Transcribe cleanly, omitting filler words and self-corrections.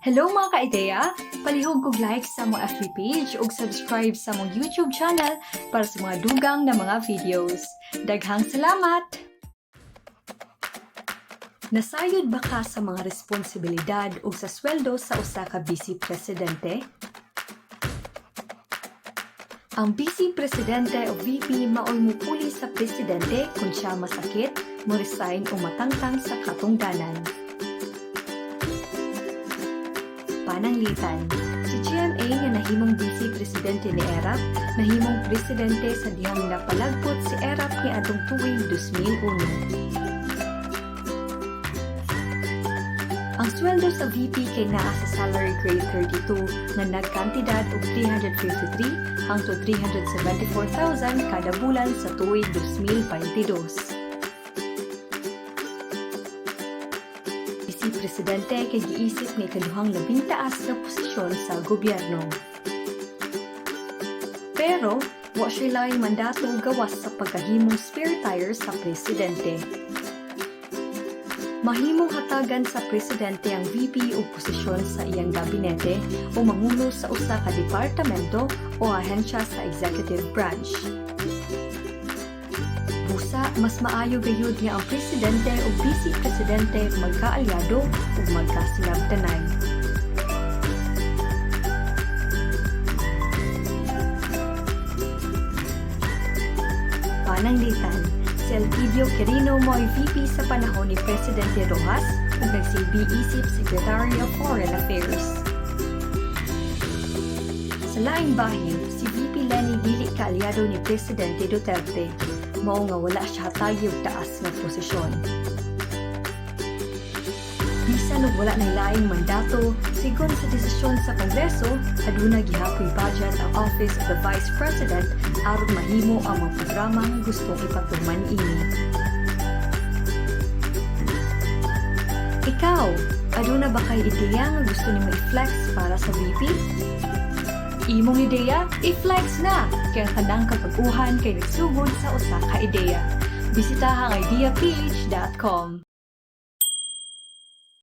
Hello, mga ka-ideya! Palihog kog like sa among FB page ug subscribe sa among YouTube channel para sa mga dugang na mga videos. Daghang salamat! Nasayod ba ka sa mga responsibilidad ug sa sweldo sa usa ka vice presidente? Ang vice presidente o VP maoy mupuli sa presidente kung siya masakit, mo resign o matangtang sa katungdanan. Pananglitan, si GMA nga nahimong vice presidente ni Erap, nahimong presidente sa dihang napalagpot si Erap niadtong tuig 2001. Ang sweldo sa VP kay naa sa salary grade 32 nga nagkantidad og 353 hangtod 374,000 kada bulan sa tuig 2022. Vice presidente kay giisip nga ikaduhang labing taas nga posisyon sa gobyerno. Pero wa siya laing mandato gawas sa pagkahimong spare tire sa presidente. Mahimong hatagan sa presidente ang VP og posisyon sa iyang gabinete o mangulo sa usa ka departamento o ahensya sa executive branch. Busa, mas maayo gayud nga ang presidente ug vice presidente magkaalyado ug magkasinabtanay. Pananglitan, si Elpidio Quirino mo'y VP sa panahon ni Presidente Roxas ug nagsilbi isip Secretary of Foreign Affairs. Sa laing bahin, si VP Leni dili kaalyado ni Presidente Duterte, mao nga wala siya hatagi og taas nga posisyon. Bisan og wala nay laing mandato, sigon sa desisyon sa Kongreso, aduna gihapoy budget ang Office of the Vice President aron mahimo ang mga programa nga gustong ipatuman ini. Ikaw, aduna ba kay ideya nga gusto nimo i-flex para sa VP? Imong ideya, i-flex na! Kay ang tanang kabag-uhan kay nagsugod sa usa ka ideya. Bisitaha ang ideaph.com.